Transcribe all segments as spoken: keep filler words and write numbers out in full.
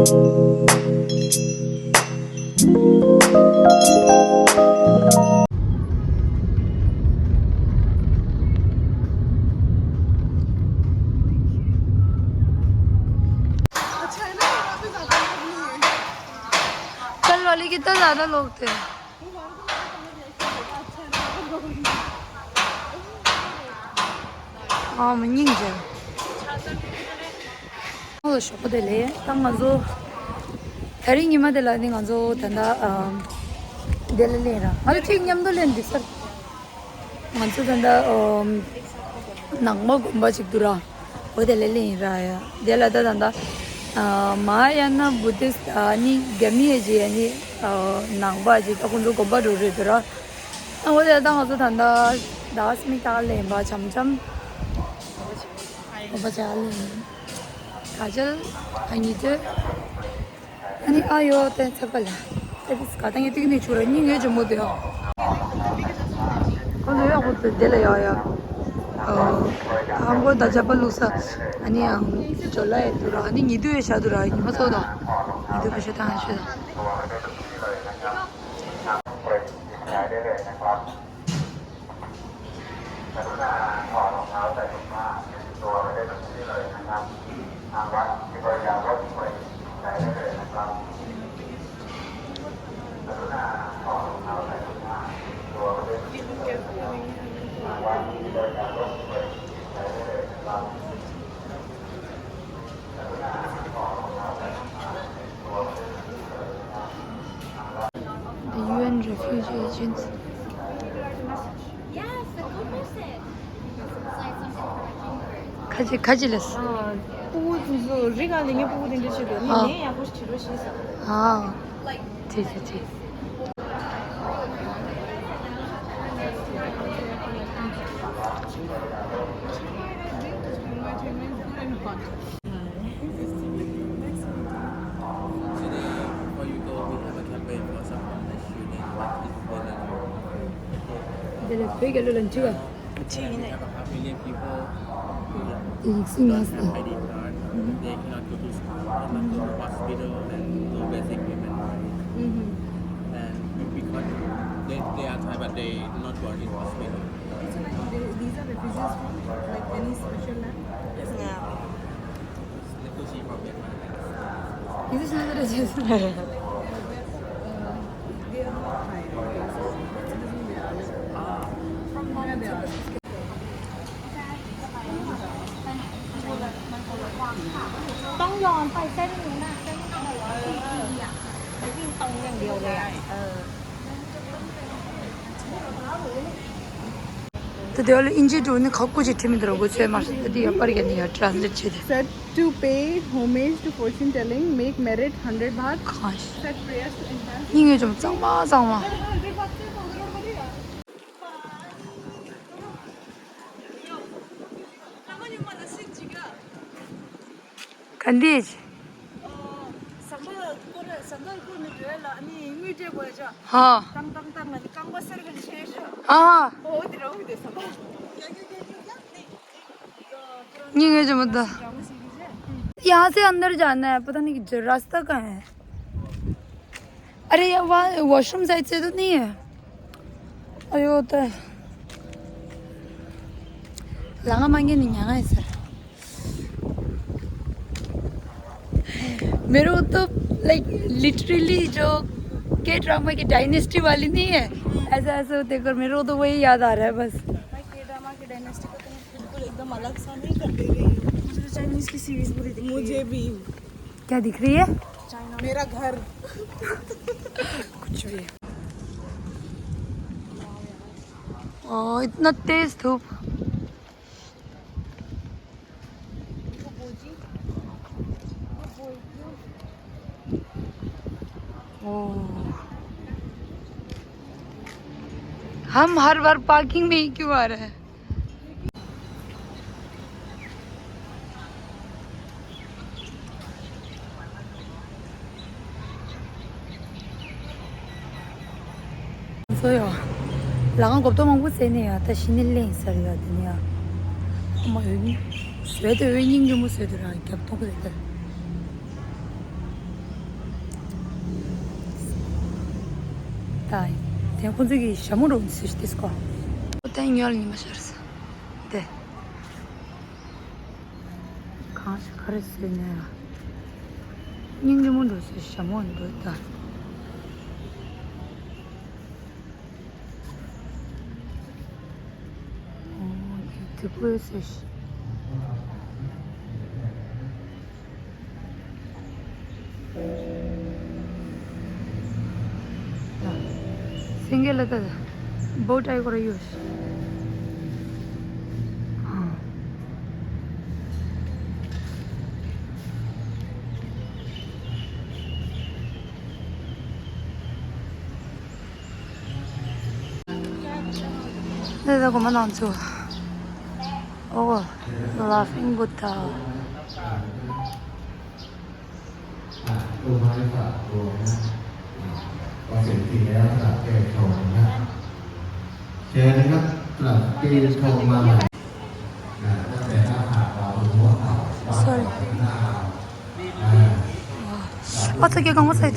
कल वाले कितना ज्यादा लोग थे। ཨ་མ་སྙིང་རྗེ། ཨོ་ཞོགས་པ་བདེ་ལེགས། ད་ང་ཚོ་དེ་རིང་ཉི་མ་དེ་ལ་ནི་ང་ཚོ་ད་ལྟ་ཨམ་དེ་ལ་སླེབས་ར། ང་ཚོ་གཅིག་མཉམ་དུ་སླེབས་འདུག་ས། ང་ཚོ་ད་ལྟ་ཨམ་ནང་པ་དགོན་པ་ཅིག་འདུག་ར། འོ་དེ་ལ་སླེབས་ར་ཡ། དེ་ལ་ད་ད་ལྟ་ཨ་མ་ཧཱ་ཡ་ན་བུ་དིསྟ་ཨ་ནི་ག་མི་ཡ་ཇི་ཨ་ནི་ཨ་ནང་པ་ཅིག་ད་ཁོང་ཚོ་དགོན་པ་འགྲོ་རེད་འདུག་ར། ཨ་འོ་དེ་ད་ང་ཚོ་ད་ལྟ་ད་སྨི་ཏག་ལེན་པ་འཆམ་འཆམ། ཨོ་བ་ཅག་ལེན། ག་ཅལ། ཨ་ཉི་ཏེ། ཨ་ནི་ཨ་ཡོ་ཏེ་ཚ་པ་ལ། ཏེ་དིས་ག་ཏང་ཡེ་ཏིག་ནི་ཆུ་ར་ཉིན་ངེ་ཇོ་མོ་དེ་ཡོ། ཁོ་ཚོ་ཡོ་ཁོ་ཚོ་དེ་ལ་ཡོ་ཡོ། ཨ་མགོ་ད་ཇ་པ་ལུག་ས། ཨ་ནི་ཨ་ཇོ་ལ་ཡེ་དུ་ར། ཨ་ནི་ཉི་དུ་ཡེ་ཤ་དུ་ར། ཉི་མ་ཚོ་དང་། ཉི་དུ་བེ་ཤ་ཏང་ཤ་དང་། The U N Refugee Agency. Yes, the couple said. It's like some encouraging words. ཁ་ཅིག་ཁ་ཅིག་ལས། ཨ། སྤུ་གུ་དེ་ཚོ་རི་ག་ལས་ངའི་སྤུ་གུ་དེ་འདྲ་བྱེད་དོ། ནི་ཨ། ནས་ཡག་པོ་ཞིག་བྱེད་རོགས་ཞེས་ཟེར། ཨ། ཐིག་ཐིག་ཐིག Today, before you go, we have a campaign for some homeless children, like, in the འདི་ལ་བོད་རྒྱལ་ལོ་ལ་འཁྲི་བ། We have a half million people who don't have I D card. They cannot go to school, cannot go to hospital, and no basic human rights. And we, we can't, they, they are Thai, but they not work in hospital. It's like they, these are refugees from, like, any special land? Yes. Yeah. Refugee from Myanmar. Is this not a refugee? ད་དེ་བ་ལ་ཨིན་ཇི་འགྲོ་ནི་ཁག་པོ་ཅིག་ཁྲིད་མི་འདུག་ར། གོ་ཚོད་མ་ཤེས། ད་དེ་ཡ་པར་རྒྱག་ནི་ཡ་translate བྱེད་དེ། Said to pay homage to fortune telling, make merit hundred baht, said prayers to ancestors. སྙིང་ངེ་ཅུང་གཙང་མ་གཙང་མ། ག་འདི། ཟམ་པ་བསྐོར་ར། ཟམ་པ་བསྐོར་ནས་འགྲོ་ཡ་ལ་ཨ་ནི་དངུལ་སྤྲད་དགོས་ཡ་ཅག་ཧ། ཏང་ཏང་ཏང་ལ་ནི་རྐང་པ་སེར་ག་ཆེ་ཤོས། ཧ་ཧ། ཨོ་དེ་རང་དེ་ཟམ་པ། नहीं है जो मतलब। यहाँ से अंदर जाना है, पता नहीं कि रास्ता कहाँ है। अरे, ये वा-, वॉशरूम साइड से तो नहीं है। अरे, वो तो है। लगा मांगे नहीं आना है सर। मेरे को तो, लाइक, लिटरली जो के ड्रामा की डायनेस्टी वाली नहीं है, ऐसा, ऐसा देखकर मेरे को तो वही याद आ रहा है बस। भाई, के ड्रामा की डायनेस्टी का तो बिल्कुल एकदम अलग सा नहीं कर दे रही हूँ। मुझे तो चाइनीज की सीरीज बुरी दिखती है। मुझे भी। क्या दिख रही है? चाइना। मेरा घर। कुछ भी। ओ, इतना तेज धूप। ओ, हम हर बार पार्किंग में ही क्यों आ रहे हैं? སོ་ཡོ། ལ་ང་གོབ་ཏོ་མང་པོ་བཙལ་ནས་ཡ། ད་ཤི་ནི་ལེན་ཟེར་ཡ་དེ་ནས་ཡ། ཨ་མ་འོད་སྙིང་རྗེ་མོ་བཟོས་འདུག་ར། རྒྱབ་ཐོག་གི་རེད་དེ། ད་དེ་ཁོང་ཚོ་གི་ཞྭ་མོ་འགྲོ་ཟེར་ཤི་ཏིས་ཀོ། ཨོ་ད་ཉོལ་ཉི་མ་ཤར་ས། དེ། གང་ཞིག་ག་རེ་ཟེར་ནས། སྙིང་རྗེ་མོ་འགྲོ་ཟེར་ཞྭ་མོ་འགྲོ་ད། ཨོ་དེ་དེ་ཀོ་ཟེར་ཤི། སེང་གེ་ལ་ད་བོ་ཊའི་ཁོ་ར་ཡོད། ཨ། ད་ད་གོ་མ་ནང་ཚུ། ཨོ། Laughing Buddha། Sorry. What's a gig on what side?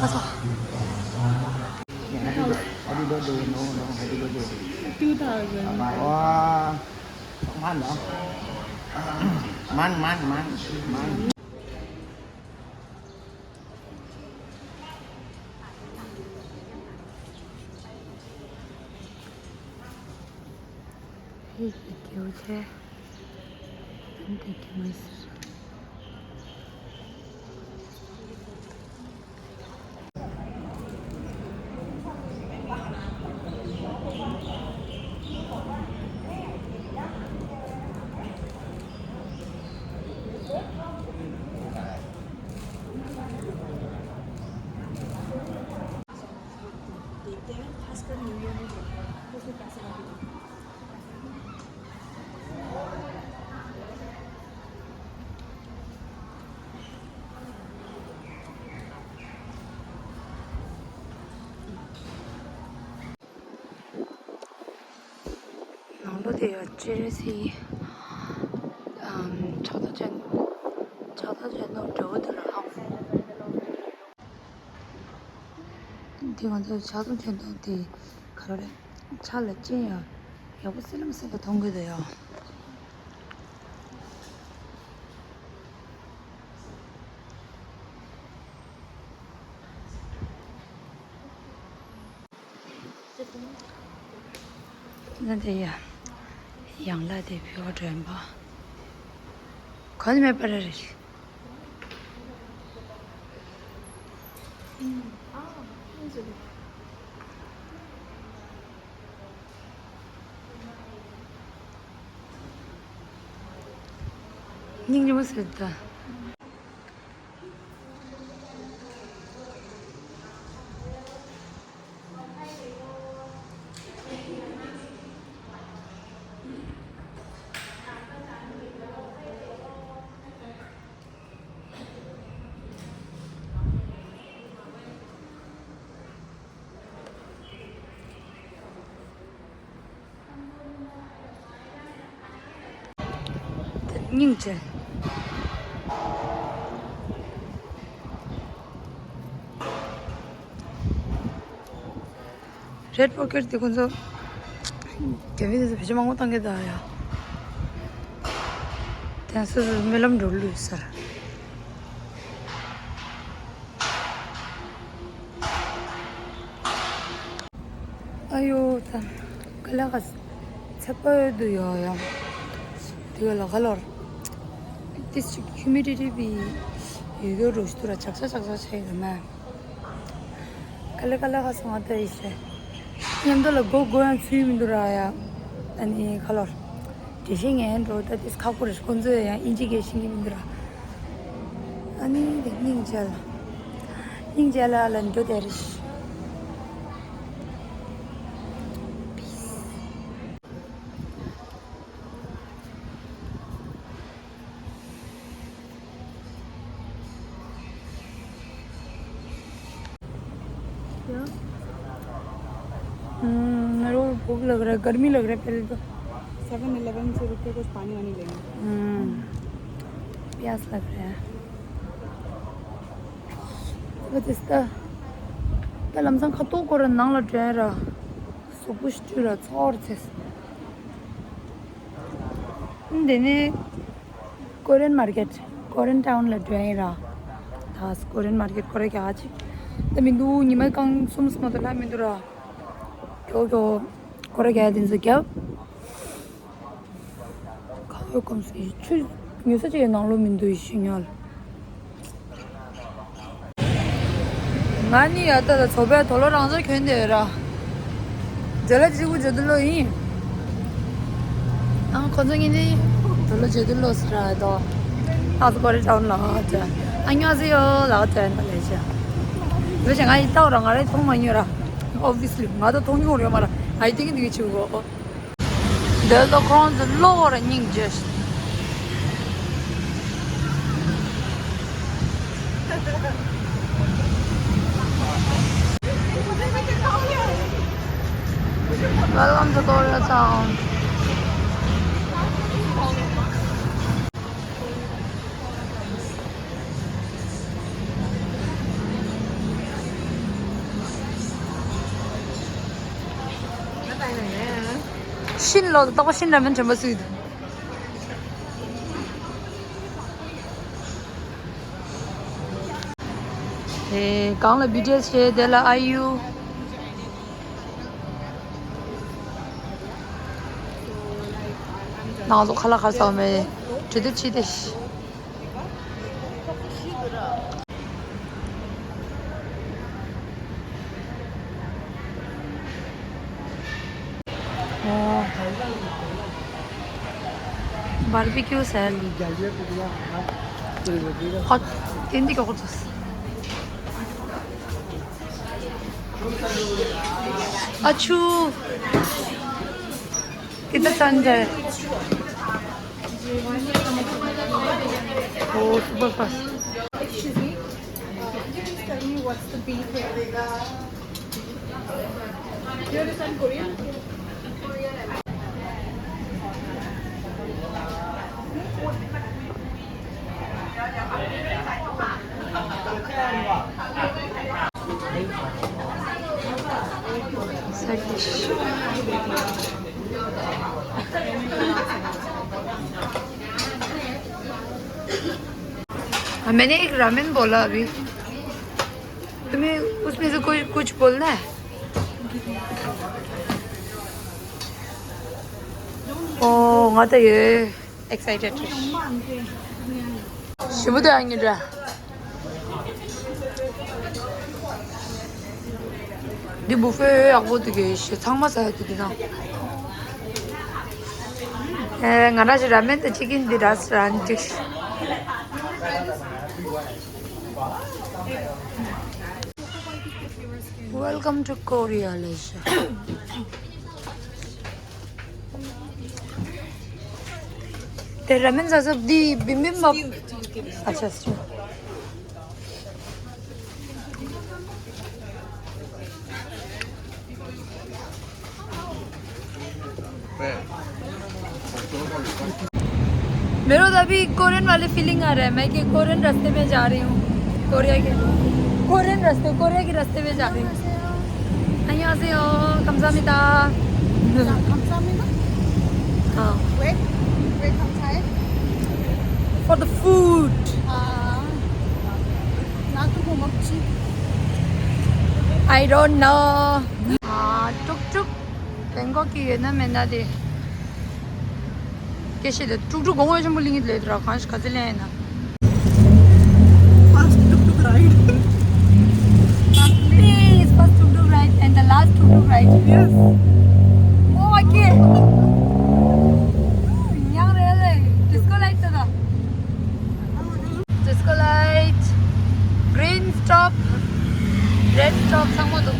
What's up? Happy birthday, no, no, happy birthday. Two thousand. Wow. Man, no? Man, man, man, man. Hey, thank you, che. Thank you, miss. ནང་ལོ་དེ་ཡ་ཅེ་རེ་སི། ཨམ། ཕྱག་རྡོར་ཅན། ཕྱག་རྡོར་ཅན་ནོ་འགྲོ་འདུག་ལ་ཧང་། འདི་ང་ཚོ་ཕྱག་རྡོར་ཅན་ནོ་དེ་ག་རེ་རེད། ཕྱག་ལ་ཅན་ཡ་ཡག་པོ་སི་ལམ་སི་ལ་མཐོང་གི་འདུག་ཡ། ན་དེ་ཡ། ཡང་ལ་དེ་བེའུ་སྒྲོན་པ། གོ་ནི་མེད་པ་རེད། སྙིང་རྗེ་མོ་ཟེར་ད། སྙིང་རྗེ། རེད་པོ་ཀེཊ་དེ་ཁོང་ཚོ་རྒྱ་མི་དེ་ཚོ་བེད་སྤྱོད་མང་པོ་བཏང་གི་འདུག་ཡ། དེང་སང་སྨོན་ལམ་འགྲོ་ལུས་ཟེར། ཨ་ཡོ་ད། ཀ་ལ་ཀ་ཚ་པོ་འདུག་ཡ་ཡ། དེ་ག་ལ་ཁ་ལོར། ཏིས་ཅིག་ཧིའུ་མི་ཌི་ཊི་བི་ཡོད་ཡོད་རོ་ཞིག་འདུག་ར། ཅག་ཅག་ཅག་ཅག་བྱས་ཡོད་མ། ཀ་ལེ་ཀ་ལེ་ཁ་སོང་ང་ལྟ་ཡི་ཤེས། མཉམ་དུ་ལ་མགོ་མགོ་ཡང་ཚུད་མི་འདུག་ར་ཡ། ཨ་ནི་ཁ་ལོར། འགྲེལ་བཤད་ངས་འགྲོ་ད་ཏིས་ཁག་པོ་རེད། ཁོང་ཚོས་ཡང་ཨིན་ཇི་སྐད་ཤེས་ཀྱི་མི་འདུག་ར། ཨ་ནི་དེ་སྙིང་རྗེ་ལ། སྙིང་རྗེ་ལ་ལ་འགྲོ་དེ་རེད། क्या? हम्म, मेरे को भूख लग रहा है, गर्मी लग रहा है पहले तो। सेवन इलेवन से रुक के कुछ पानी वानी लेंगे। हम्म, प्यास लग रहा है। ཨོ་ཙི་ད། ད་ལམ་སང་ཁ་ཐུག་ཁོ་ར་ནང་ལ་འགྲོ་ཡ་ར། གཟུགས་པོ་ཞིག་བཀྲུས་ར་ཚོར་ཚེ། འདི་ནི་ཀོ་རི་ཡན་མར་ཀེཊ། ཀོ་རི་ཡན་ཊའུན་ལ་འགྲོ་ཡ་ར། ད་ཀོ་རི་ཡན་མར་ཀེཊ་ཁོ་ར་རྒྱག་ཅིག་ད་མི་འདུག་ཉི་མ་གང་གསུམ་སུ་མ་ད་ལྷ་མི་འདུག་ར། གྱོ་གྱོ་ཁོ་ར་རྒྱག་དེ་ཚོ་རྒྱབ། ཁ་བའི་ཀུམ་སི་ཆུ་ཉོ་ས་ཅིག་ནང་ལོ་མི་འདུག་ཤི་ཉོལ། ང་ནི་ཡ་ད་ལ་ཚོ་པའི་དོ་ལོ་རང་ཚོ་གྱོན་དེ་ར། ཇ་ལ་ཅི་གུ་ཇ་དུ་ལོ་ཡིན། ཨང་ཁོ་ཚོ་ངེད་ནི་དོ་ལོ་ཇ་དུ་ལོ་སི་ར་དོ། ཨ་ཚོ་ཀོ་རི་ཡན་ཊའུན་ལ་ཇ། ཨ་ཉོ་ཟི་ཡོ་ལ་ཇ་ན་ལེ་ཇ། ལོ་ཇ་ང་ཡི་ཏའོ་ར་ང་རེ་ཐོང་མ་ཉོ་ར། ཨོབ་བི་སི་ལི་ང་ད་ཐོང་ཉོ་ར་ཡོད་མ་ར། ཨ་ཡི་ཏིང་འདི་གི་ཆུ་གོ། འདི་ལོ་ཁོང་ཚོ་གློ་བོར་སྙིང་རྗེ་ཞིག Welcome to Korea Town. ཤིན་ལོ་ཏོག་པ་ཤིན་ར་མེན་དྲན་པ་སུས། ཨེ་གང་ལ་བི་ཏི་ཨེས་བྱས་དེ་ལ་ཨ་ཡུ། ནང་ཚོ་ཁ་ལག་ཁར་ཟ་མེད། གྲོས་བསྡུར་བྱས་ཏེ། ཨོ། བར་བི་ཀིའུ་ཟེར། ཨ། དེ་འདི་ག་ཁོ་ཚོ། ཨ་ཆུ། དེ་ད་ཚན་ཏེ། ཨོ་སུ་པར་ཕ་སི། Excuse me. Uh, can you please tell me what's the beef here? Do you understand Korean? Side dish. हाँ, मैंने एक रामेन बोला अभी। तुम्हें उसमें से कोई कुछ बोलना है? ཨོ་ང་ད་ཡོད། Excited. ཞིམ་པོ་འདུག་ཨ་ཉི་འདྲ། འདི་བུ་ཕེ་ཡག་པོ་འདུག་གི་ཞེ་ཚང་མ་ཟ་ཡ་འདུག་འདི་ན། ཨེ་ང་རང་ཞིག་ར་མེན་དང་ཅི་ཀིན་འདི་ར་ར་འགྲིག Welcome to Korea, Malaysia. དེ་ར་མེན་ཟ་ཟབ་འདི་བི་མི་མབ། ཨ་ཆ་སི། मेरे को तो अभी कोरियन वाली फीलिंग आ रहा है, मैं कि कोरियन रास्ते में जा रही हूँ। कोरिया के, कोरियन रास्ते, कोरिया के रास्ते में जा रही हूँ। 안녕하세요. 감사합니다. 감사합니다. 어. 왜? 왜 감사해? For the food. 아, 나도 뭐 먹지? I don't know. 아, tuk tuk. ꯕꯦꯡ་ཀོག་གི་ཡོད་ན་མེད་ན་དེ། སྐད་བཤད་དེ་ཀྲུག་ཀྲུག་གོང་འོག་ཆེན་པོ་ལིང་གི་ལས་དུ་ར་གང་ཞིག་ག་ཚོད་ལེན་ཡིན་ན། First tuk tuk ride. Please, first tuk tuk ride and the last tuk tuk ride. Yes. Oh, I can't. ཡང་རེད་ལེ། ཌིས་ཀོ་ལའིཊ་ད་ད། ཌིས་ཀོ་ལའིཊ། གྲིན་སི་ཊོབ། རེཌ་སི་ཊོབ་ཚང་མ་འདུག